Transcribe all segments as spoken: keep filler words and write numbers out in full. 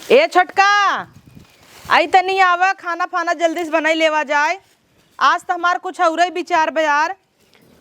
ए छोटका, आई तनी आवा, खाना फाना जल्दी से बनाई लेवा जाए। आज त हमार कुछ औरई विचार बा यार।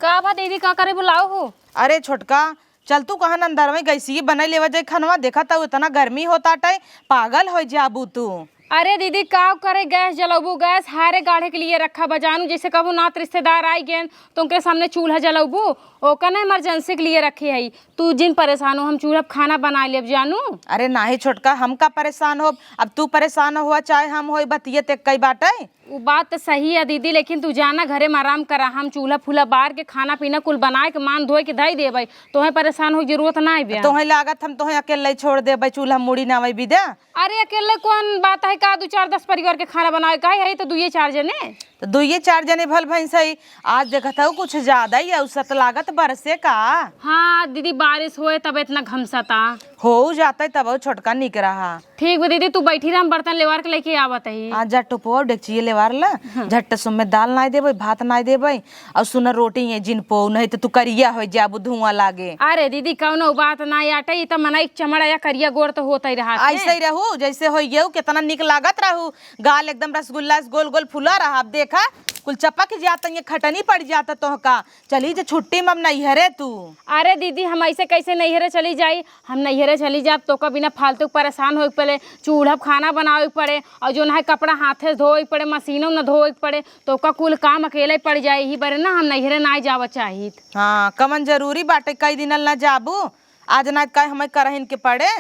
का बा दीदी, का करे बुलाओ हो? अरे छोटका, चल तू कहाँ अंदरवे गैसिये बनाई लेवा जाए खनवा, देखा त इतना गर्मी होताटे, पागल होइ जाबू तू। अरे दीदी, का करे गैस जलौबू, गैस हारे गाढ़े के लिए रखा बा जानू, जैसे कबो नात रिश्तेदार आई गेन तो उनके सामने चूल्हा जलौबू, ओका ना इमरजेंसी के लिए रखे हई। तू जिन परेशान हो, हम चूल्हा पे खाना बनाइ लेब जानू। अरे नाहीं छोटका, हम का परेशान होब, अब तू परेशान हुआ चाहे हम होई, बतिये त एक्कई बाटे। उ बात त सही है दीदी, लेकिन तू जाना घरे में आराम करा, हम चूल्हा फूल्हा बार के खाना पीना कुल बनाए के मान धोए के धई देबै, तोहे परेशान होइ के जरूरत नाहीं बे। तोहे लागत हम तोहे अकेले छोड़ देबै, चूल्हा मुड़ी ना अबै बिदा। अरे अकेले कौन बात है का, दू चार दस परिवार के खाना बनावे का है, यही तो दुइये चार जने। तो दुइये चार जने भल भैंस है, आज देखत हूँ कुछ ज्यादा ही औसत लागत बरसे का। हाँ दीदी, बारिश होए तब इतना घमसता। हो जाता है तब छोटका निक रहा। ठीक बा दीदी, तू बैठी रह, हम बर्तन लेवार के लेके आवत ही। आ जा टोपवा डेकचिए लेवार ला, हाँ। झट्ट सुम्मे दाल नाई देबै, भात नाई देबै, और सुन रोटी ये जिन पो, नहीं तो तू करिया हो जाबू, धुआं लागे। अरे दीदी, कौनो बात नाई आटे, ई त मनई चमड़ा या करिया गोर तो होत ही रहा। ऐसे ही रहू जैसे हो गयू, कितना निक लागत रहू, गाल एकदम रसगुल्ला से गोल गोल फुला रहा। अब देखा कुल चपक जाता, ये खटनी पड़ जाता तोहका। चली जे छुट्टी में अब नैहरे तू। अरे दीदी, हम ऐसे कैसे नैहरे चली जाई? हम नैहरे चली जाब तो ओका बिना फालतू के परेशान होए के पड़े, चूल्हा पे खाना बनावे के पड़े, और जो ना है कपड़ा हाथे से धोए के पड़े, मशीनों न धोए के पड़े, तो ओका कुल काम अकेले पड़ जाए। यही बरे ना हम नैहरे ना जावा चाहित। हाँ, कमन जरूरी बाटे, कई दिनल ना जाबू, आज ना कई हमें करहिन के पड़े।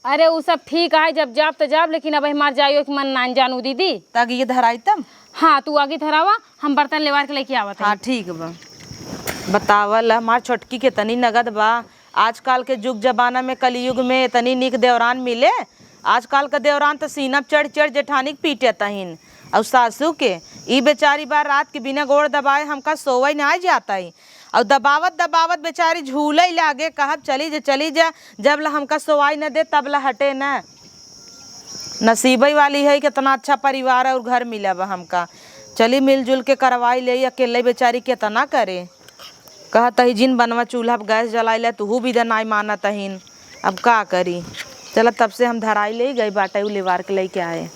अरे उ सब ठीक है, जब जाब त जाब, लेकिन अब हमार जाइयो के मन नान जानू दीदी। त आगे ये धराई तब? हाँ, तू आगे धरावा, हम बर्तन लेवार के लेके आवत हाँ, हई। ठीक बा। बतावल हमार छोटकी के तनी नगद बा। आजकल के जुग जमाना में, कलयुग में इतनी नीक देवरान मिले। आजकल के देवरान त सीना पे चढ़ चढ़ जेठानी के पीटे तहिन। और सासू के, ई बेचारी बा रात के बिना गोड़ दबाए हमका सोवई ना जाता ही। और दबावत दबावत बेचारी झूले लागे, कहब चली जा, चली जा, जब ला हमका सोवाई न दे तब ला हटे न। नसीबई वाली है, कितना अच्छा परिवार और घर मिला बा हमका। चली मिलजुल के करवाई ले, अकेले बेचारी कितना करे। कहत ही जिन बनवा चूल्हा पे गैस जलाई ले, तुहू बिदा नाई मानत हिन। अब का करी, चला तब से हम धराई ले गई बाटे, उ लेवार के लेके आए।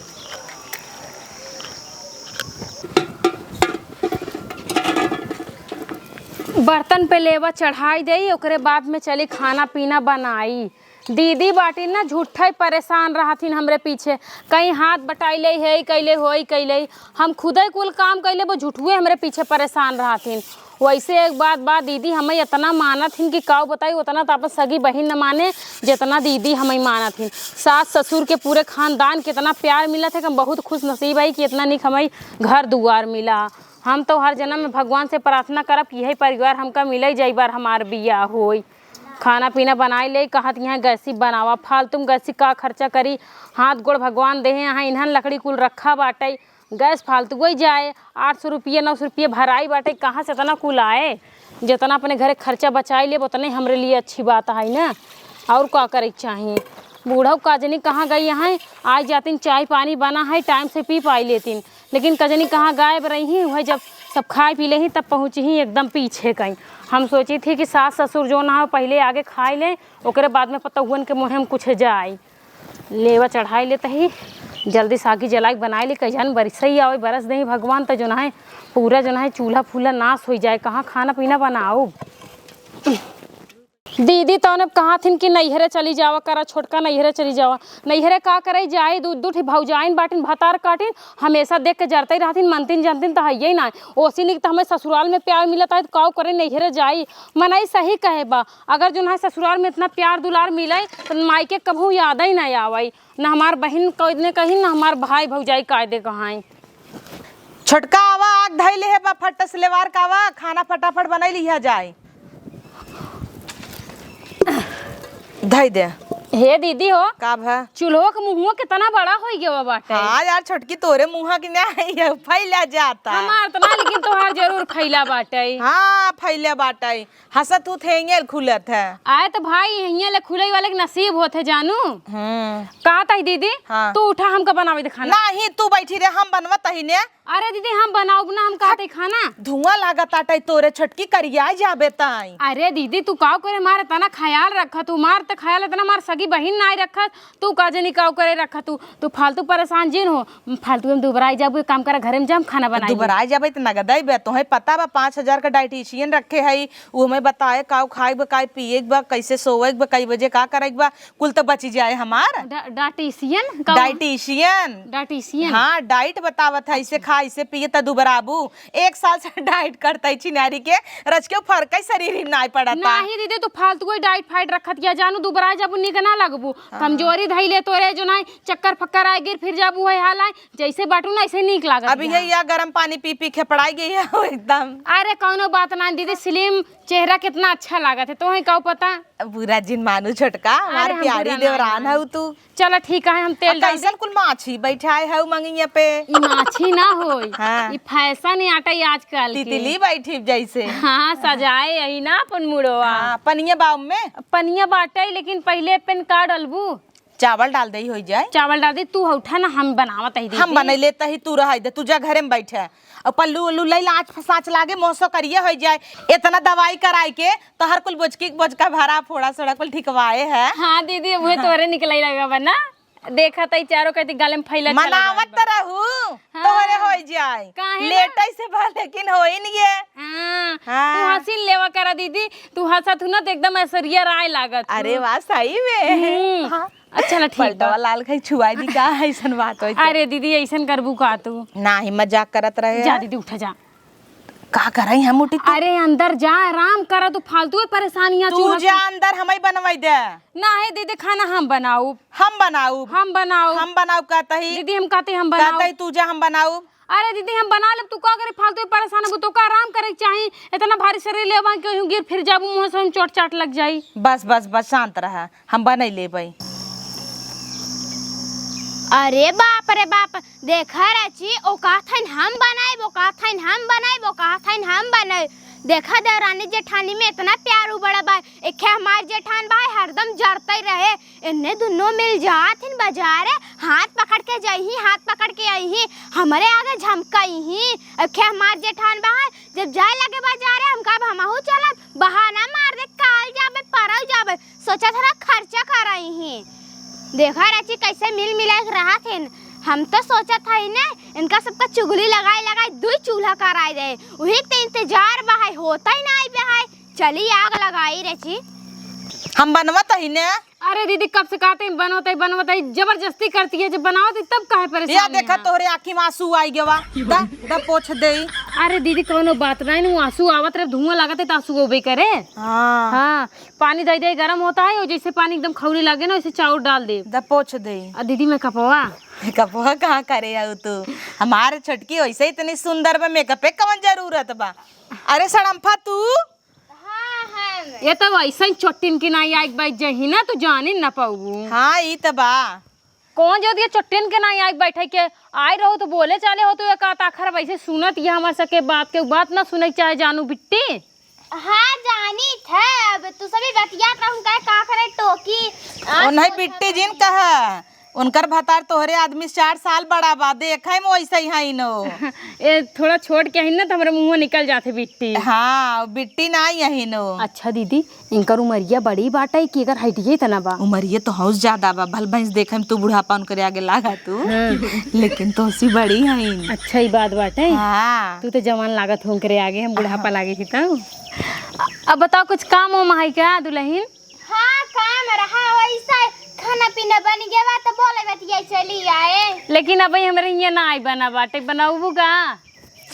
बर्तन पे लेवा चढ़ाई देई, ओकरे बाद में चली खाना पीना बनाई। दीदी बाटी ना झूठा ही परेशान रहथिन हमरे पीछे, कहीं हाथ बटाई ले है, कैले होई कैले, हम खुदे कुल काम कैले, वो झूठुए हमरे पीछे परेशान रहथिन। वैसे एक बात बा दीदी, हमें इतना मानत हिन कि काऊ बताई, उतना तो अपन सगी बहिन न माने, जितना दीदी हमें मानत हिन। सास ससुर के पूरे खानदान के इतना प्यार मिलत है कि हम बहुत खुश नसीब है कि इतना निक हमें घर दुआर मिला। हम तो हर जन्म में भगवान से प्रार्थना करब कि यही परिवार हमका मिले, जई बार हमार बियाह होई। खाना पीना बनाई ले, कहत यहाँ गैसी बनावा, फालतू में गैसी का खर्चा करी, हाथ गोड़ भगवान देहे हैं, इन्हन लकड़ी कुल रखा बाटे, गैस फालतू ही जाए, आठ सौ रुपये, नौ सौ रुपये भराई बाटे, कहाँ से इतना कुल आए? जितना अपने घरे खर्चा बचाई लेब, उतने हमरे लिए अच्छी बात है ना, और का करे के चाही? बूढ़ऊ का जनी कहाँ गई हैं, आई जातिन, चाय पानी बना है, टाइम से पी पाई लेतिन, लेकिन का जनी कहाँ गायब रही हैं, वह जब सब खाए पी लेही तब पहुँची ही एकदम पीछे कहीं। हम सोची थी कि सास ससुर जो ना हो, पहले आगे खाए ले, ओकरे बाद में पतहुअन के मुँहे में कुछ जाए। लेवा चढ़ाई लेत ही, जल्दी सागी जलाई बनाई ले, कई जान बरिसई आवे, बरस देही भगवान, त जो ना है पूरा जो ना है चूल्हा फूल्हा नाश होई जाए, कहाँ खाना पीना बनाउब। दीदी तौने कहा थिन कि नैहरे चली जावा करा, छोटका नैहरे चली जावा। नैहरे का करे जाई, दू, दू ठी भौजाइन बाटिन, भतार काटिन, हमेशा देख के जरते रहतिन, मनतिन जनतिन त हइये ना। ओसी निक त हमें ससुराल में प्यार मिलत है, त काऊ करे नैहरे जाई। मनई सही कहे बा, अगर जो ना ससुराल में इतना प्यार दुलार मिले, त माई के कभू याद ही ना आवे। ना हमार बहिन कइदने कहीं, ना हमार भाई भौजाई कायदे कहाई। छोटका आवा, आग धई ले है बा, फट से लेवार का आवा, खाना फटाफट बनाई लिया जाए। धई दे। हे दीदी हो, का भा? चूल्हो के मुँहवा कितना बड़ा होई गवा बाटे। हाँ यार, छोटकी तोरे मुँहा की ना है, ये फैला जाता। हमार त ना, लेकिन तोहार जरूर फैला बाटे। हाँ, फैला बाटे। हंसत हूँ थेंगेल खुलत है। आए त भाई, हियाँ ले खुलई वाले के नसीब होत है जानू। हम्म। कहत ही दीदी, हाँ। तू उठा, हमका बनावे दे खाना। नाही, तू बैठी रहे, हम बनवत ही ने। अरे दीदी, हम बनाउब ना, हम कहत हई खाना। धुआं लागत आटै तोरे छोटकी, करिया जाबे ताई। अरे दीदी, तू काउ करे, मार एतना ख्याल रखत हू, मार त ख्याल एतना मार सगी बहिन नाई रखत, तू का जनी काउ करे रखत हू। तू फालतू परेशान जिन हो, फालतू में दुबराई जाबू, एक काम करा, घरे में जा, हम खाना बनाई। दुबराई जाबे त नगद अइबे, तोहे पता बा पाँच हजार का डाइटिशियन रखे हई, उ हमें बताए काउ खाए बा, काउ पिए बा, कैसे सोवे बा, कई बजे का करे बा, कुल तो बची जाए हमार। डा-, डाइटिशियन? का? डाइटिशियन। डाइटिशियन? हाँ, डाइट बतावत है, इसे खा, इसे पिए, त दुबराबू। एक साल से डाइट करत है छिनारी के, रच के फरक है, शरीर ही नाई पड़ता। नहीं दीदी, तू फालतू कोई डाइट फाइट रखत या जानू, दुबरा जब निक ना लगबू, हाँ। कमजोरी धइले तोरे जो नाई, चक्कर फक्कर आए गिर फिर जाबू है हाल आए, जैसे बाटू ना ऐसे नीक लागत अभी बा। ये या गरम पानी पी पी खेपड़ाई गई है एकदम। अरे कौनो बात ना दीदी, स्लिम चेहरा कितना अच्छा लागत है, तोहे का पता? बुरा जिन मानू छोटका, हमार अरे, हम प्यारी बुरा ना देवरान मानू। हऊ तू। चला ठीक है, हम तेल अब डाल कैसन दी। कुल माछी बैठाए हऊ मंगिया पे? ई माछी ना होई, हाँ। ई फैशन आटा आजकल के। तितली बैठी जैसे। हाँ, सजाए यही ना अपन मुड़वा। हाँ, पनिया बाउम में? पनिया बाटे, लेकिन पहिले पेन का डलबू? चावल डाल दे, होई जाए। चावल डाल दे, तू उठा ना, हम बनावत ही हम दीदी। बनाई लेता ही, तू रह दे, तू जा घरे में बैठे। और पल्लू उल्लू लई लाच फसाच लागे, मोसो करिए होई जाए। इतना दवाई कराई के तोहर कुल बोचकी बोचका भरा फोड़ा सोड़ा कुल ठिकवाए है। हाँ दीदी, उहे तोहरे निकलाई लगा बा ना। देखा तई चारों कहती गाले में फैला चला मनावत जात बा। तो रहू, हाँ। तोहरे होई जाए। काहे ना? लेटै से भा लेकिन होई नहीं है। हाँ, हाँ। तू हंसी लेवा करा दीदी, तू हंसत हूँ ना तो एकदम ऐश्वर्या राय लागत हूँ। अरे वाह, सही में। हम्म। हाँ। अच्छा, चला, ठीक बा। पलटवा लाल खाई छुआई दी का, ऐसन बात होई तो। अरे दीदी, ऐसन करबू का तू? नाही, मजाक करत रहे। जा दीदी, उठा जा। का करई हम उठी तू? अरे अंदर जा, आराम करा, तू फालतू है परेशानियां तू चूल्हा जा से। अंदर, हमई बनवाई दे। नाही दीदी, खाना हम बनाउब। हम बनाउब। हम बनाउब। हम बनाउब कहता ही। दीदी, हम कहते हम बनाउब। कहता ही तू जा, हम बनाउब। अरे दीदी, हम बना लेब, तू का करे फालतू परेशान हबू, तो का आराम करे के चाही। इतना भारी शरीर लेबा कि कहीं गिर फिर जाबू, मुंह से हम चोट चाट लग जाई। बस, बस, बस, शांत रहा, हम बनई लेबई। अरे बाप रे बाप, देखा रची, ओ कहत हइन हम बनाइब, ओ कहत हइन हम बनाइब, ओ कहत हइन हम बनाइब। देखा देवरानी जेठानी में इतना प्यार उबड़ा बा। एक हमार जेठान बा, हरदम जरते रहे, एन्ने दुनो मिल जात हिन बजारे, हाथ पकड़ के जइही, हाथ पकड़ के अइही, हमरे आगे झमकइही। अखे हमार जेठान बा, जब जाए लगे बजारे, हम कहब हमहू चलब, बहाना मार दे, काल जाबे, परल जाबे, सोचत हरा खर्चा करइही। देखा रची कैसे मिल मिला के रहत हिन। हम तो सोचत हई ने, इनका सबका चुगली लगाई लगाई दुई चूल्हा कराई दे। उही के तो इंतजार बा है, होता ही ना आई बा है। चली आग लगाई रची। हम बनवत ही ने। अरे दीदी, कब से कहते हैं बनवत है, बनवत है, जबरदस्ती करती है, जब बनावत है तब काहे परेशान या देखा है? तोहरे आँखी में आंसू आई गवा। दा, दा पोछ दे। अरे दीदी, कौनो बात नहीं, वो आंसू आवत रहे, धुआं लागत है तो आंसू होबे करे। हाँ। हाँ, पानी दे दे, गरम होता है, और जैसे पानी एकदम खौरी लागे ना, वैसे चाउर डाल दे। दा पोछ दे। आ दीदी, मेकअपवा? मेकअपवा कहाँ करे हऊ तू? हमार छोटकी वैसे इतनी सुंदर बा, मेकअप के कवन जरूरत बा? अरे सड़म्फा तू? हाँ, हाँ। ये तो वैसे ही चोटिन के नाई आइक बैठ जही ना, तो जाने न पाऊ। हाँ, ई त बा। कौन जो दिया चोटिन के नाई आइक बैठे के? आए रहो तो बोले चाले हो, तो एक आत आखर वैसे सुनत, ये हमार सके बात के बात ना सुने के चाहे जानू बिट्टी। हाँ, जानी थे, अब तू सभी बतियात रहूं, का, का करे टोकी। आ, ओ नहीं, सोच बिट्टी जिन कहा। उनकर भतार तोहरे आदमी से चार साल बड़ा बा, देखे में वैसे ही हईन हो। ए, थोड़ा छोट के हईन ना, तो हमरे मुंह निकल जाते बिट्टी। हाँ, बिट्टी ना हईन हो। अच्छा दीदी, इनकर उमरिया बड़ी बाटे कि अगर हटिए तना बा? उमरिया तो हौस ज्यादा बा, भल भैंस देखे में तू बुढ़ापा उनकरे आगे लागा तू। हाँ। लेकिन तोहसी बड़ी हईन। अच्छा, ई बात बाटे। हाँ। तू तो जवान लागत हो उनकरे आगे, हम बुढ़ापा हाँ। लागे थी तब। अब बताओ, कुछ काम वाम है क्या दुल्हन? हाँ, काम रहा वैसा, खाना पीना बन गया बा, तो बोले बतिया चली आए। लेकिन अब हमरे हियाँ ना आई बना बाटे, बनाऊबू का?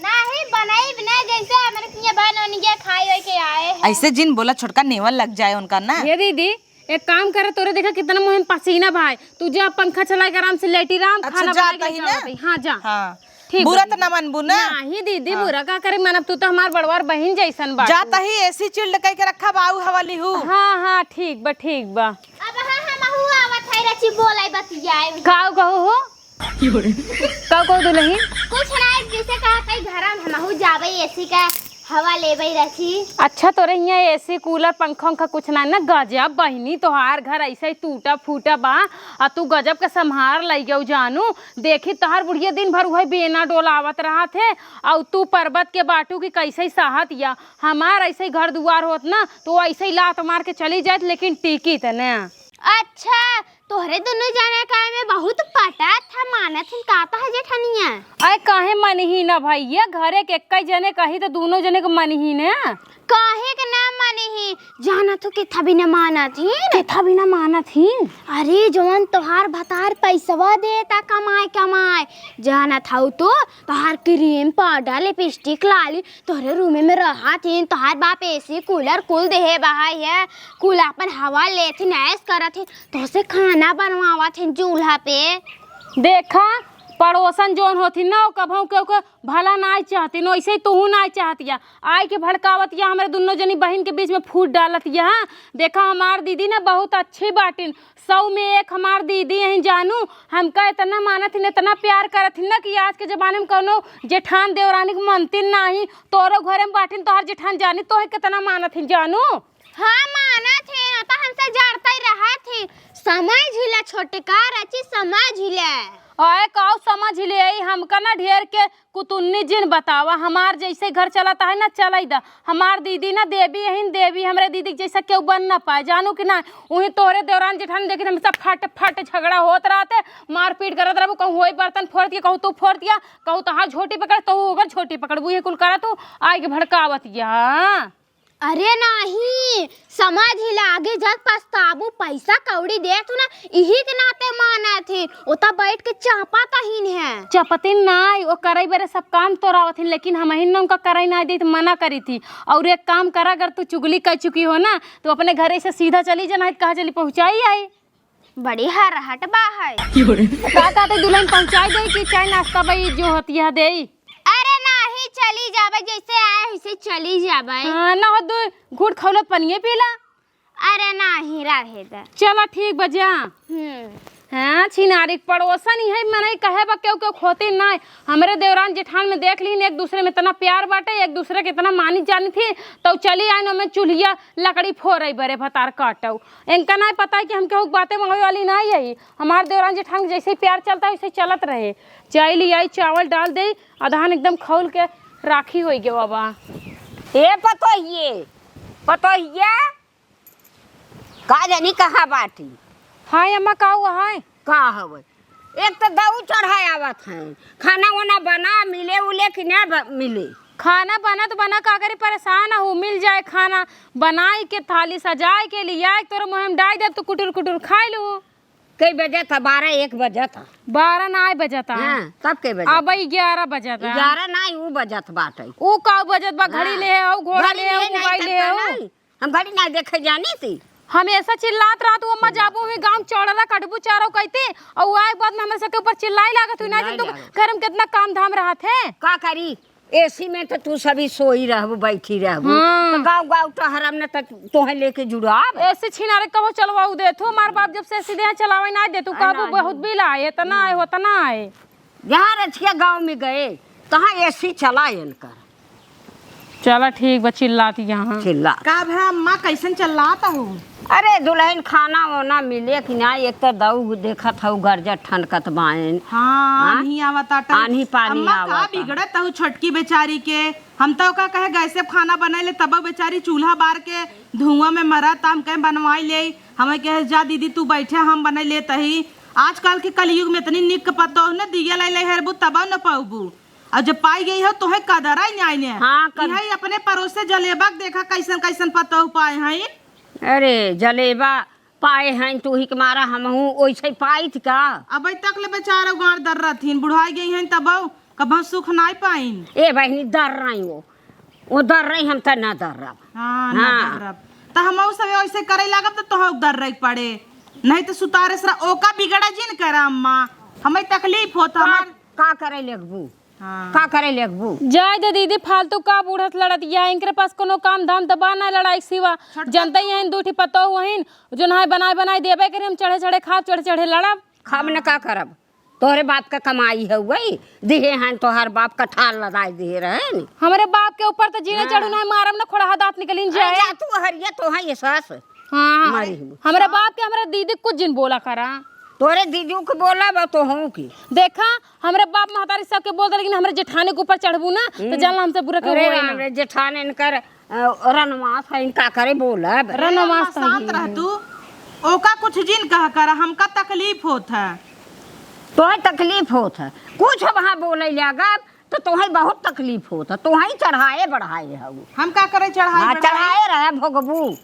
नाही, बनाई बिना, जैसे हमरे हियाँ बन ओन गया, खाए ओए के आए हैं। ऐसे जिन बोला, छोटका नेवन लग जाए उनका ना। ये दीदी, एक काम करे, तोरे देखा कितना मुँह में पसीना भाई, तू जा पंखा चला के आराम से लेटी रहा, हम अच्छा, खाना बना के जाता ही लेके ना? आवत हई। हाँ, जा। हाँ। ठीक बुरा बा त दीदी। ना मनबू ना? नाही दीदी, हाँ। बुरा का करे मानब, तू तो हमार बड़वार बहिन जैसन बाटू। जाता ही एसी चिल्ड कई के रखा बाऊ हवाली हूँ। हाँ, हाँ, ठीक बा, ठीक बा। अब हाँ, हम हूँ आवत है रची बोले बतियाए। का कहू हो? का कहू दुल्हन? कुछ ना, जैसे कहा कई घर में हम हूँ जाबे एसी का हवा लेबै रची। अच्छा, तोरे हियाँ एसी, कूलर, पंखा उंखा कुछ ना न? गजब बहिनी, तोहार घर ऐसे ही टूटा फूटा बा, आ तू गजब के सम्हार लइ गयो जानू। देखी तोहार बुढ़िया दिन भर उहे बेना डोलावत रहत है, अउ तू पर्वत के बाटू की कैसे ही सहत या। हमार ऐसे ही घर दुआर होत ना, तो ऐसे ही लात मार के चली जात, लेकिन टिकी त ना। अच्छा, तोहरे दुनो जने का एमे बहुत पटत ह, मानत हिन का त ह जेठनिया? अरे काहे मनही न भइया, घरे के एक्कै जने कही त दुनो जने के मनही न। काहे के ना मनही? जानत हो केथा बिना मानत हिन? केथा बिना मानत हिन? अरे जवन तोहार भतार पैसवा देता कमाए कमाए, जानत हऊ तो तोहार क्रीम, पाउडर, लिपस्टिक, लाली तोहरे रूमे में रहत हिन, तोहार बाप एसी कूलर कुल देहे बहाई है, कुल आपन हवा लेत हिन, ऐश करत हिन, तोहसे खाना बनवावत हिन चूल्हा पे। देखा, पड़ोसन जौन होत हिन ना, वो कभऊ केहू के भला नाई चाहतिन, वैसे ही तुहू नाई चाहतिया। आइ के भड़कावतिया, हमरे दुनो जनी बहिन के बीच में फूट डालतिया। हाँ, देखा, हमार दीदी ना बहुत अच्छी बाटिन, सौ में एक हमार दीदी अहिन जानू, हमका इतना मानत हिन, इतना प्यार करत हिन ना कि आज के जमाने में कौनो जेठान देवरानी के मनतिन नाही। तोरो घरे में बाटिन तोहार जेठान जानी तोहे कितना मानत हिन जानू। हाँ, मानत हिन, तो हमसे जरतै रहत हिन। समझ ले छोटका रची, समझ ले। अरे काऊ समझ ले, हमका ना ढेर के कुतुन्नी जिन बतावा, हमार जैसे घर चलत है ना, चलई द। हमार दीदी ना देवी अहिन, देवी हमरे दीदी के जैसा केहू बन ना पाए, जानू कि ना? उहीं तोहरे देवरान जेठान देखी हमेशा फट फट झगड़ा होत रहते, मारपीट करत रहबू, कहूँ होई बर्तन फोड़ दिया, कहूँ तू फोड़ दिया, कहूँ तोहार झोटी पकड़, कहूँ ओकर झोटी पकड़बू, ये कुल करत हूँ, आइ के भड़कावत या। अरे नाही, समझ ही लागे जब पछताबू, पैसा कौड़ी देत हूँ ना, इही के नाते मानत ही, ओता बैठ के चापत अहिन है। चपतिन नाई, ओ करई बरे सब काम तोरावत हिन, लेकिन हमहिन न उनका करई नाई देत, मना करी थी। और एक काम करा, अगर तू चुगली कर चुकी हो ना, तो अपने घरे से सीधा चली जा, नाई तो कहाँ चली पहुँचाई आई। बड़ी हरहट बा है। का कहते दुल्हन पहुँचाई देई कि चाय नाश्ता बई जो होती है देई? अरे नाही, चली जाबे, जैसे आए वैसे चली जाबे। हाँ, ना हो, दो घूट खौलत पनिये पीला। अरे नाही, रहे द। चला ठीक बा, जा। हम्म। हाँ, छिनारी के पड़ोसन ही है, मनई कहे बा केहू केहू खोती नाय। हमरे देवरान जेठान में देख लीन, एक दूसरे में इतना प्यार बाटे, एक दूसरे के इतना मानी जानी थी, तो चली आइन ओमे चूल्हिया लकड़ी फोरई बरे भतार काटऊ। इनका नाय पता है कि हम केहू के बातें मांगे वाली नाय है। हमार देवरान जेठान के जैसे ही प्यार चलता है, वैसे ही चलत रहे। चाय ले आई, चावल डाल दे, अदहन एकदम खौल के राखी होई गवा बा। ए पतोहिए, पतोहिए, का जानी कहाँ बाटी? हाय अम्मा, का हुआ है? का हवे? एक तो दऊ चढ़ाए आवत हैं, खाना वाना बना, मिले उले कि ना ब-, मिले? खाना बनत बना, का करी, परेशान हूँ, मिल जाए खाना, बनाई के थाली सजाए के लियाए के तोरे मुँह में डाई दे, तू कुटुर कुटुर खाए लू। कई बजे था? बारह एक बजे था। बारह ना आए बजे था। हाँ, तब के बजे? अब ग्यारह बजे था। ग्यारह ना, ऊ बजत बाटे। ऊ का बजत बा? घड़ी हाँ। ले हो, घोड़ा घड़ी ले हो, ले नहीं मोबाइल तो ले हो। नहीं। हम घड़ी ना देखे जानी थी। हम ऐसा चिल्लात रहत हूँ, अम्मा जाबू हुई गाँव चौड़रा कटबू चारो कहते, और वो आए के बाद में हमारे सबके ऊपर चिल्लाई लागत हुई ना, चिल्लाई तू लागत। घर में कितना काम धाम रहत है। का करी? एसी में तो तू सभी सोई रहबू, बैठी रहबू। हाँ। तो गाँव गाँव टहरम न तो तोहे लेके जुड़ाब। एसी छिनारे कबो चलवाऊ दे तू, हमार बाप जब से एसी देहे चलावे ना दे तू, आ, कहबू ना, बहुत ना। बिल आए, इतना आए, उतना आए। जहाँ रचिया गाँव में गए, तहाँ एसी चला इनकर। चला ठीक बा, चिल्लात यहाँ। चिल्ला। का भा अम्मा, कैसन चिल्लात हो? अरे दुल्हन, खाना वाना मिले कि ना, एक तो दऊ देखत हऊ गरजत ठनकत बाएन। हाँ, हाँ? आन्ही आवत आटा। आन्ही पानी अम्मा, का आवत। बिगड़त हऊ छोटकी बेचारी के? हम तो का कहे गैसे पे खाना बनाई ले, तब बेचारी चूल्हा बार के धुआं में मरत, हम कहे बनवाई ले। हमें कहे जा दीदी तू बैठे, हम बनाई लेत ही। आजकल के कलयुग में इतनी निक पतोह न दिया लाई ले हरबू तब न पौबू। और जब पाई गई हो तोहे कदरा ही नहीं ने। हाँ, कद- इहई अपने पड़ोसे जलेबा के देखा कैसन कैसन पतोह पाए हैं। अरे जलेबा पाए हैं, तू ही के मारा हमहू ओइसे पाइत का? अबे तक ले बेचारा गाड़ दर्रा थीन, बुढ़ाई गई हैं तब कबहू सुख नाई पाइन। ए बहिनी, दर्राई वो, वो दर्राई, हम त ना दर्रब। हाँ, ना हाँ। दर्रब। त हमहू सब ओइसे करे लागब त तोहू दर्रे के पड़े। नहीं त सुतारे सरा ओका बिगड़ा जिन करा अम्मा। हमें तकलीफ होत का, हमार। का करे लेगबू? हाँ। का करे लेगबू? जाए दे दीदी, फालतू का बूढ़त लड़त या, इनकरे पास कोनो काम धाम त बा ना लड़ाई के सिवा। छोटका जनता ही हइन, दू ठी पतोह हइन, जो नहाए बनाए बनाए देबे करे, हम चढ़े चढ़े खाब, चढ़े चढ़े लड़ब। खाब न का करब? तोहरे बाप का कमाई है वही, दिहे हैं तोहर बाप का ठाल लदाई दिहे रहे न। हमरे बाप के ऊपर तो जीने हाँ। चढ़ू ना, मारम ना खोड़हा दांत निकलिन हाँ, जाए। जा तू हरिया तो है ये सास। हाँ, मरी हूँ। हमरे बाप के, हमरे दीदी कुछ जिन बोला करा। तोरे दीदी के बोला बा तो हूँ की। देखा, हमरे बाप महतारी सबके बोल दे, लेकिन हमरे जेठानी के ऊपर चढ़बू ना, तो हम्म। जान ला हमसे बुरा के अरे होए ना। हमरे जेठानी इनकर, अ, रनवास है, इनका करे बोलब। रनवास अरे अम्मा, शांत रह तू। ओका कुछ जिन कह कर, हमका तकलीफ होत है। तोहे तकलीफ होत है, कुछ वहाँ बोले लागब, तो तोहे बहुत तकलीफ होत है, तोहे चढ़ाए बढ़ाए हऊ। हम का करे चढ़ाए हाँ, बढ़ाए? चढ़ाए रहे, भोगबू,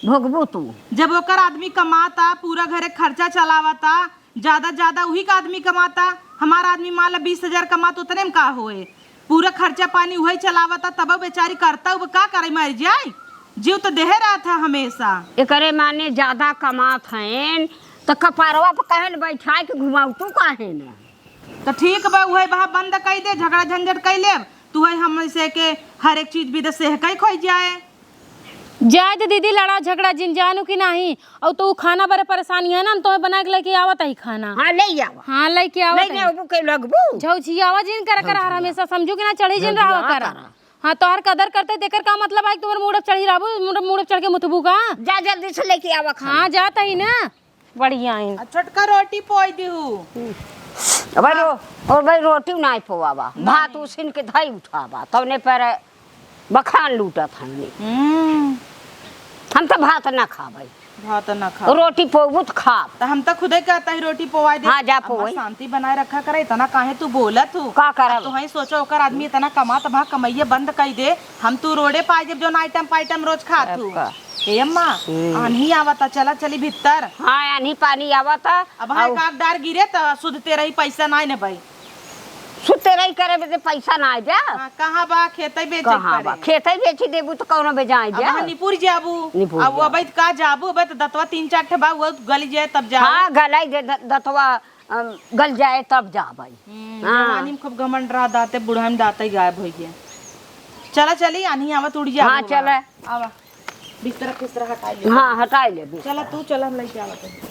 भोगबू तू। जब ओकर आदमी कमाता, पूरा घरे खर्चा चलावता, ज्यादा ज्यादा उही का आदमी कमाता। हमार आदमी मान ला बीस हजार कमात, उतने में का होए? पूरा खर्चा पानी उहे चलावता, तब बेचारी करता, वो का करे, मर जाए? जीव तो देहे रहत है हमेशा। एकरे माने ज्यादा कमात हैं, तो कपारवा पर काहे न बैठाए के घुमाऊ तू काहे न? तो ठीक बा, उहे बहा बंद कई दे, झगड़ा झंझट कई लेब। तू है हमसे के हर एक चीज भी तो सेह कई खोई जाए। जाए दे दीदी, लड़ा झगड़ा जिन जानू कि नाही। और तू खाना बरे परेशानी है ना, हम तोहे बना के लेके आवत ही खाना। हाँ, ले आवा। हाँ, लेके आवत ले ही। आबू के लगबू। झौझियावा जिन कर कर हर झौझिया। हमेशा समझू कि ना चढ़ी जिन झौझिया रहा कर। करा। हाँ, तोहर कदर करते तेकर का मतलब है कि तुम्हारे मूड़ पे चढ़ी रहबू, मूड़, मूड़ पे चढ़ के मुतबू का? जा जल्दी से लेके आवा खाना। हाँ, जात ही ना। बढ़िया है। आ छोटका रोटी पोई दिहू। अब भाई रो-, और भाई रोटी नाई पोवावा, नाई। भात उसिन के धई उठावा, तवने पर बखान लूटत हमने। हम्म। हम तो भात ना खाबै। भात ना खाब। रोटी पोबू तो खाब। त हम तो खुदे कहता ही रोटी पोवाई दे। हाँ, जा अम्मा, पोवाई। शांति बनाए रखा करे, इतना काहे तू बोलत हू? का करब? अब तो हई सोचो, ओकर आदमी इतना कमात बा, कमैया बंद कई दे, हम तू रोडे पाई जब जौन आइटम पाइटम रोज खात हू। आपका। ए अम्मा, हम्म। आन्ही आवता, चला चली भीतर। हाँ, आन्ही पानी आवता। अब हाँ, आउ- काक डार गिरे त सुध तेरही पैसा नाई ने भाई। सुध तेरही करे बदे पैसा नाई बा। हाँ, कहाँ बा? खेतै बेचे कहाँ पड़े। बा? खेतै बेची देबू त कौनो बेजाई अब बा। हाँ निपुर जाबू। निपुर अब जाबू। अबै त का जाबू, अबै त दतवा तीन चार ठे बा, वो गल जाए तब जाबू। हाँ, गलाई दे द-, दतवा, अम, गल जाए तब जाबै। हम्म, हाँ। जवानी में खूब घमंड रहा, दाते बुढ़ाई में दाते गायब होइ गए। चला चली, आन्ही आवत उड़ जाबू हाँ, बा। चला। आवा। बिस्तरा फिस्तरा हटाई ले। हाँ, हटाई ले बिस्तरा। चला तू, चला, हम लेके आवत हई।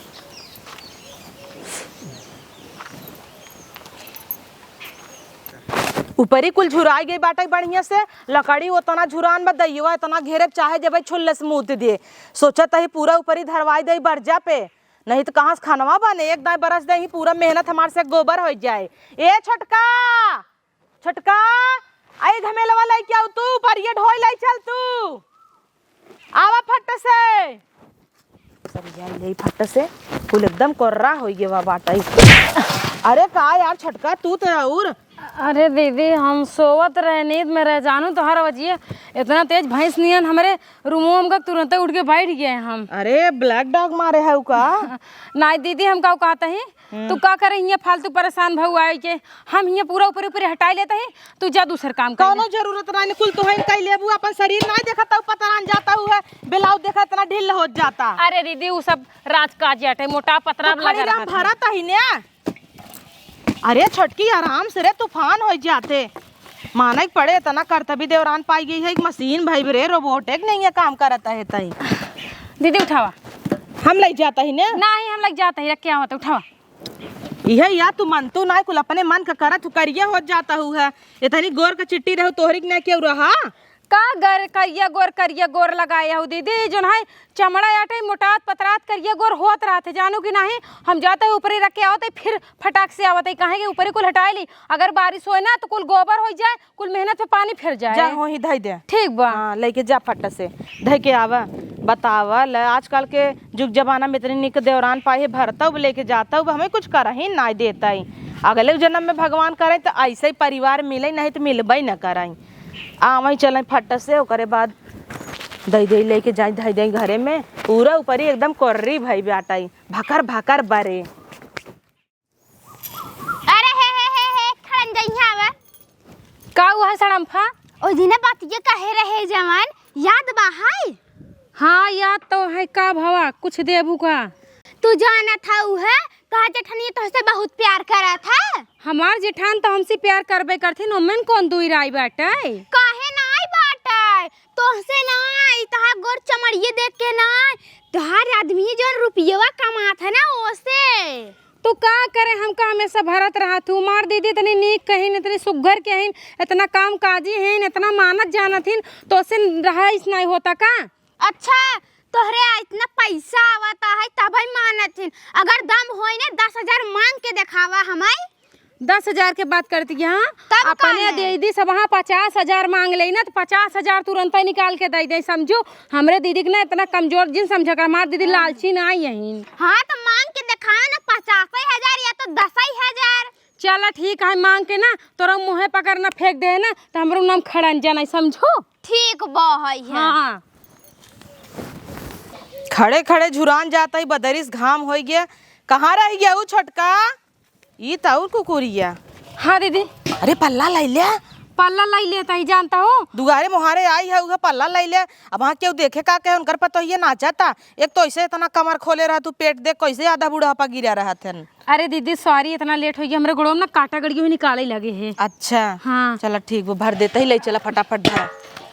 ऊपरी कुल झुराई गई बाटे बढ़िया से, लकड़ी ओतना झुरान बा, दइयवा एतना घेरे चाहे जबै छुल्लस मूत दे। सोचत ही पूरा ऊपरी धरवाई दे बरजा पे, नहीं त कहाँ से खनवा बने, एक दाई बरस दे ही पूरा मेहनत हमार से गोबर होइ जाए। ए छोटका, छोटका, आई घमेलवा लइके आउ तू, परिये ढोई लइ चल तू। आवा फट से। सरिया ले फट से, कुल एकदम कोर्रा होइ गवा बाटइ। अरे का यार छोटका, तू तो और। अरे दीदी, हम सोवत रहे, नींद में रहे, जानू तोहर वजिए इतना तेज भैंस नियन हमरे रूमवा में तुरंते उठ के बैठ गए हम। अरे black dog मारे है का? नाई दीदी, हम का कहत ही, हम्म। तू का करे हियाँ फालतू परेशान भऊ आए के? हम हियाँ पूरा ऊपरे ऊपरे हटाई लेत ही, तू जा दूसर काम कर कौनो ले। जरूरत नाई, कुल तोहन कई लेबू, अपन शरीर नाई देखत हऊ, पतरान जात हऊ है, ब्लाउज देखा इतना ढील होत जाता। अरे दीदी, उ सब राजकाज आटे, मोटा पतरा तू लगा खाली रहत है। भरत ही ने। अरे छोटकी, आराम से रे, तूफान होइ जाते। माने के पड़े, इतना करतबी देवरान पाई गई है, एक मशीन भई रे, रोबोटिक नहीं है, काम करत है तई। दीदी उठावा। हम लइ जात ही ने। नहीं, हम लइ जात ही, रख के आवत, उठावा। इहे या तू मनतू नाय, कुल अपने मन का करत हू, करिया होत जात हू है। इतनी गोर का चिट्टी रहू, तोहरी के ना केहू रहा। का गर-, करिया गोर, करिया गोर लगाए हू दीदी, जोन है चमड़ा आटे मोटात पतरात करिया गोर होत रहत है, जानू कि नाही? हम जात ही ऊपरे रख के आवत ही, फिर फटाक से आवत ही, काहे कि ऊपरे कुल हटाए ली, अगर बारिश होए ना तो कुल गोबर होइ जाए, कुल मेहनत पे पानी फिर जाए। जा, होही धई दे। ठीक बा। हाँ, लइके जा फट से, धई के आवा। बतावा, ल, आजकल के जुग जमाना में इतनी निक देवरान पाए है, भरतउ लइके जातउ, हमें कुछ करही नाय देतइ। अगले जन्म में भगवान करइ त अइसइ परिवार मिलइ, नहीं त मिलबइ न करइ। आवइ चलइ फट से, ओकरे बाद दई दई लइके जाई, धई दई घरे में। पूरा ऊपरी एकदम कोर्री भई बाटइ, भकर भकर बरे। अरे हे, हे, हे, हे, खड़न जइहा आवा। का हुआ है सड़म्फा? ओ दिने बतिया कहे रहे जवन, याद बा है? हाँ, याद तो है। का भवा, कुछ देबू का? तू जानत हऊ है, कहा जेठनिया तोहसे बहुत प्यार करत है। हमार जेठान तो हमसे प्यार करबे करथिन, ओमेन कौन दुई राय बाटे? काहे नाई बाटे? तोहसे नाई, तहार गोर चमड़िए देख के नाई, तहार आदमी जौन रुपयवा कमात है ना, ओसे। तू का करे, हमका हमेसा भरत रहत हू। हमार दीदी इतनी नीक कहिन, इतनी सुघर कहिन, इतना काम काजी हइन, इतना मानत जानत हइन, तोसे रहाइस नाहीं होता का? अच्छा, तोहरे इतना पैसा आवता है तबही मानत हइन। अगर दम होई ने दस हजार मांग के देखावा हमइ। दस हजार के बात करती है, हाँ? तब का अपने है? दीदी सब हाँ पचास हजार मांग लेई ना, तो पचास हजार तुरंतइ निकाल के दइ देई, समझू। हमरे दीदी के ना इतना कमजोर जिन समझा कर, हमार दीदी लालची नाहीं हइन। हाँ, तो मांग के देखावा ना, पचासइ हजार या तो दसइ हजार। चला ठीक है, मांग के ना तोरा मुँहे पकड़ ना फेंक दे ना, तो हमरो नाम खड़ंजा नाहीं, समझू। ठीक बा है। हाँ। खड़े खड़े झुरान जात ही, बदरिस घाम होइ गया। कहाँ रहि गया उ छोटका? ई त अउर कुकुरिया। हाँ दीदी। अरे पल्ला लइ ले। पल्ला लइ लेत ही, जानत हू। दुआरे मुहारे आई है, उहे पल्ला लइ ले। अब वहाँ केहू देखे का कहे, उनकर पतोहिया नाचता। एक तो ऐसे इतना कमर खोले रहा तू, पेट देख कैसे आधा बुढ़ापा गिरा रहत हन। अरे दीदी sorry, इतना late होइ गया, हमरे गोड़वा में ना कांटा गड़ियो ही निकाले लगे है। अच्छा। हाँ। चला ठीक बा, भर देत ही, लइ चला फटाफट भरा।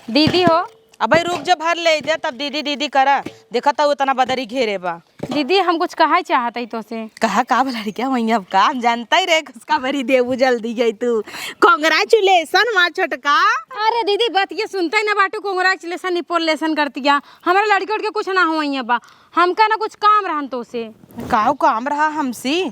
दीदी हो। अबे रुक जा, भर लेइ दे, तब दीदी दीदी करा। देखत हू इतना बदरी घेरे बा। दीदी हम कुछ कहइ चाहत ही तोसे। कहा का बोला रे, क्या वही अब का हम जानत ही रहे, खुसका भरी देबू जल्दी गई तू। Congratulation माँ छोटका। अरे दीदी बतिया सुनतइ ना बाटू, congratulation निपोलेशन करतिया। हमरा लड़के उड़के कुछ ना होइया बा, हमका ना कुछ काम रहन तोसे। काउ काम रहा हमसे?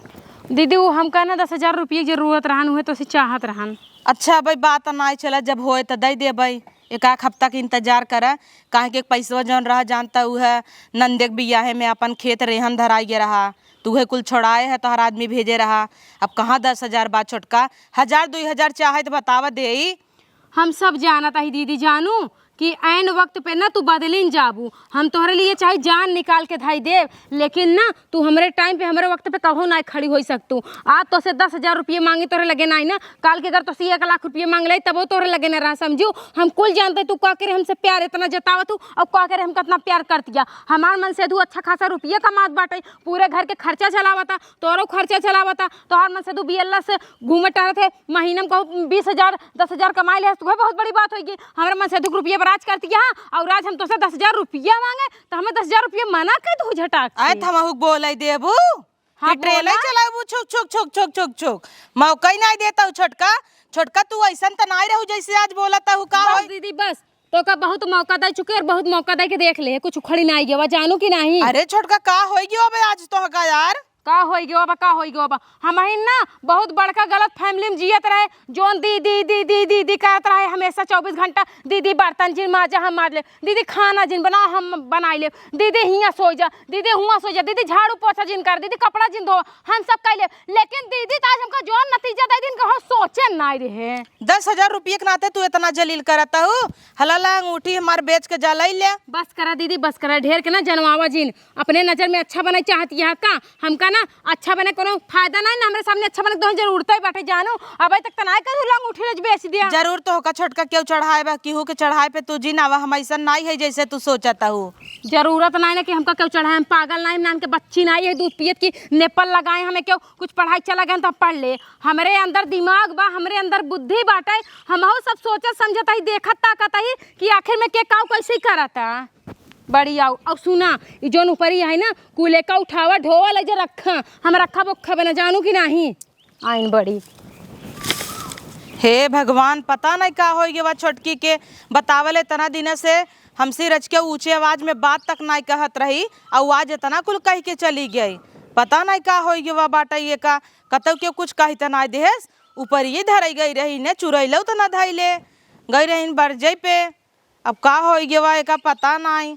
दीदी उ हमका ना दस हजार रुपये के जरूरत रहन, उहे तोसे चाहत रहन। अच्छा भाई बात नाहीं चला, जब होए त दइ देबइ। एक आध हफ्ता के इंतजार करा, काहे कि पैसवा जौन रहा जानत हू उहे नंदे के बियाहे में अपन खेत रेहन धराइ गे रहा, त उहे कुल छोड़ाए है, तोहर आदमी भेजे रहा। अब कहाँ दस हजार बा छोटका, हजार दुइ हजार चाहे त बतावा देई। हम सब जानत ही दीदी जानू कि ऐन वक्त पे ना तू बदलिन जाबू। हम तोहरे लिए चाहे जान निकाल के धइ देब, लेकिन ना तू हमरे time पे, हमरे वक्त पे कभो नाहीं खड़ी होइ सकतू। आज तोसे दस हजार रुपये मांगी, तोहरे लगे नाहीं ना, काल के अगर तोसे एक लाख रुपये मांग लेई, तबो तोहरे लगे ना रहा, समझू। हम कुल जानत ही तू का करे हमसे प्यार इतना जतावत हू, अउर का करे हमका इतना प्यार करतिया। हमार मनसेधू अच्छा खासा रुपये कमात बाटइ, पूरे घर के खर्चा चलावता, तोहरो खर्चा चलावता। तोहार मनसेधू बियल्ला से घूमे टहरत है, महीना में कहू बीस हजार, दस हजार कमाइ ले, तुहे बहुत बड़ी बात होइगी। हमरे मनसेधू के रुपये पर राज करतिया, अउर आज हम तोसे दस हजार रुपया मांगे, त हमें दस हजार रुपया मना कइ दू झटाक से। आए, त हमहू के बोलइ देबू। हाँ, कि ट्रेलर बोला। चलाबू, छुक, छुक, छुक। मौका ही नाहीं देत हू छोटका। छोटका, तू अइसन त नाहीं रहू, जइसे आज बोलत हू, का बस होई? दीदी, बस। तोका बहुत मौका दइ चुके अउर बहुत मौका दइ के देख ले, कुछ उखड़ी नाहीं गवा, जानू कि नाहीं? अरे छोटका, का होइ गयो बे आज तोहका यार? का होइ गयो बा, का होइ गयो बा? हमहिन ना बहुत बड़का गलत family में जियत रहे, जौन दी, दी, दी, दी, दी, दी करत रहे हमेसा चउबीस घंटा। दीदी बर्तन जिन माजा, हम माज लेब। दीदी खाना जिन बनावा, हम बनाइ लेब। दीदी हियाँ सोइ जा, दीदी हुआँ सोइ जा, दीदी झाड़ू पोछा जिन कर, दीदी कपड़ा जिन धोवा, हम सब कइ लेब। लेकिन दीदी त आज हमका जौन नतीजा दइ दिन, कहूँ सोचे नाहीं रहे। दस हजार रुपये के नाते तू इतना जलील करत हू? हला ला अंगूठी हमार बेच के जा लइ ले। बस करा दीदी, बस करा, ढेर के ना जनवावा जिन। अपने नजर में अच्छा बनइ चाहतिया का? हमका ना अच्छा बने कोनो फायदा नाहीं ना, हमरे सामने अच्छा बने तोहन जरूरत ही बाटे जानू। अबे तक त नाहीं कहू ला अंगूठी रोज बेच दिया। जरूर तोहका छोटका केहू चढ़ाए बा, केहू के चढ़ाए पे तू जिन आवा, हम अइसन नाहीं है जइसे तू सोचत हू। जरूरत नाहीं ना कि हमका केहू चढ़ाए, हम पागल नाहीं, नान के बच्ची नाहीं है दूध पियत की नेपल लगाए हमें केहू कुछ पढ़ाई चला गए त हम पढ़ ले। हमरे अंदर दिमाग बा, हमरे अंदर बुद्धि बाटे, हमहू सब सोचत समझत ही, देखत ताकत ही कि आखिर में के काऊ कइसे करता। बड़ी आउ, आउ सुना, ई जौन ऊपरी है ना, कुल एका उठावा, ढोवा, लइ जा रखा, हम रखा बोखा बना जानू कि नाहीं। आइन बड़ी। हे भगवान, पता नाहीं का होइ गवा छोटकी के, बतावल इतना दिन से हमसे रच के ऊँचे आवाज में बात तक नाहीं कहत रही, अउ आज इतना कुल कहि के चली गई। पता नाहीं का होइ गवा बाटइ एका, कतउ केहू कुछ कहि त नाहीं देहेस, ऊपरिये धरइ गइ रही ने, चुरइलउ त न धइले, गइ रहीन बरजइ पे। अब का होइ गवा एका पता नाहीं।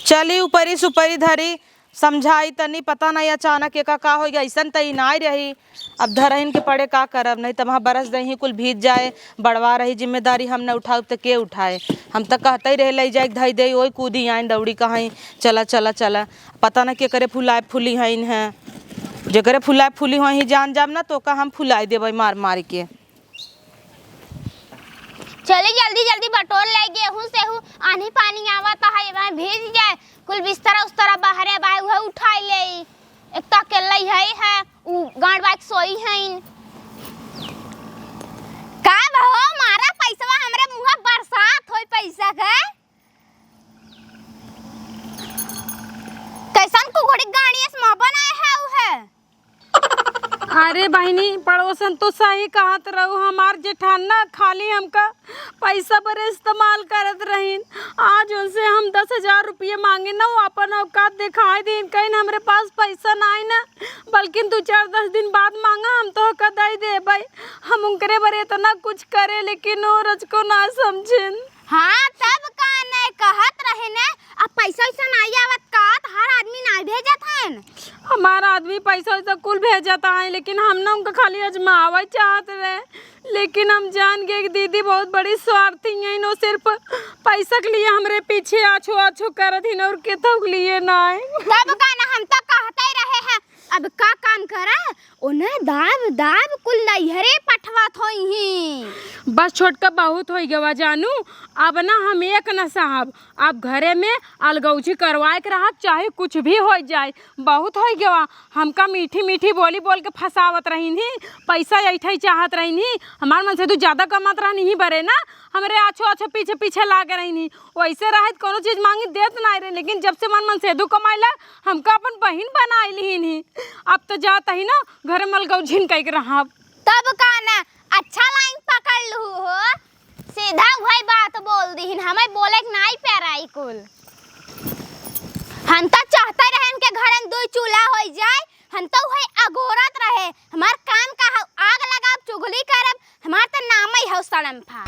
चली ऊपरी सुपरी धरी, समझाई तनी, पता नाहीं अचानक एका का होइ गवा, अइसन त ई नाहीं रही। अब धरहिन के पड़े का करब, नाहीं त वहाँ बरस दही कुल भीज जाए, बड़वा रही जिम्मेदारी हम न उठाउब त के उठाए। हम त कहतइ रहे लइ जाए धइ देई, ओई कूदी आइन दौड़ी कहइँ चला चला चला। पता न केकरे फुलाए फूली हइन हैं, जेकरे फुलाए फूली होइहीं जान जाब न तोका हम फुलाइ देबइ मार मार के। चली जल्दी जल्दी बटोर ले, गेहूं सेहू आन्ही पानी आवत है, एमा भीज जाए, कुल बिस्तरा उस्तरा बहरे बाय, उहे उठाइ लेई। एक तो अकेलइ है, है, उ गांड बाइक सोई हइन। का बहो, मारा पैसवा, हमरे मुंहा बरसात होई पैसा के। कइसन कुकुड़ी गाड़ी एस मा बनाए है उ है? अरे बहिनी, पड़ोसन तो सही कहत रहू, हमार जेठान ना खाली हमका पैसा पर इस्तेमाल करत रहीन। आज उनसे हम दस हजार रुपये मांगे ना, वो अपन औकात दिखाई दीन, कहीं हमरे पास पैसा नाई ना, बल्कि दो चार दस दिन बाद मांगा, हम तोहका दे देबै। हम उनकरे बरे इतना कुछ करे, लेकिन वो रजको ना समझिन। हाँ, तब का नहीं कहत रहे ने, अब पैसा वैसा नाई आवत का, तो हर आदमी नाई भेजत हन। हमार आदमी पैसा वैसा कुल भेजत है, लेकिन हम ना उनका खाली आजमावे चाहत रहे, लेकिन हम जान गए कि दीदी बहुत बड़ी स्वार्थी हैं, वो सिर्फ पैसा के लिए हमरे पीछे आछो आछो करत हिन और केथो के लिए नाई। तब का ना, हम तो कहते ही रहे हैं, अब का काम करे, उन्हें दाब दाब कुल नैहरे पठवत होई ही। बस छोटका, बहुत होई गवा जानू, अब ना हम एक न सहब, अब घरे में अलगौजी करवाए के रहब, चाहे कुछ भी हो जाए। बहुत होई गवा, हमका मीठी मीठी बोली बोल के फंसावत रहीन ही, पैसा ऐठई चाहत रहीन ही। हमार मनसेधू ज्यादा कमात रहन ही बरे ना, हमरे आछो आछो पीछे पीछे लाग रहीन ही। वैसे रहत कोनो चीज मांगी देत नाई रहे, लेकिन जब से हमार मनसेधू कमाए लाग, हमका अपन बहिन बनाई लिहिन ही। अब तो जात ही ना, घरे में अलगौझिन कह के रहब। तब का ना, अच्छा लाइन पकड़ लू हो, सीधा वही बात बोल दीहिन, हमें बोले के नाई प्यारा ई कुल। हम तो चाहते रहन के घर में दो चूल्हा हो जाए, हम तो वही अगोरत रहे, हमार काम का हौ, आग लगाब, चुगली करब, हमार तो नाम ही हौ सड़म्फा।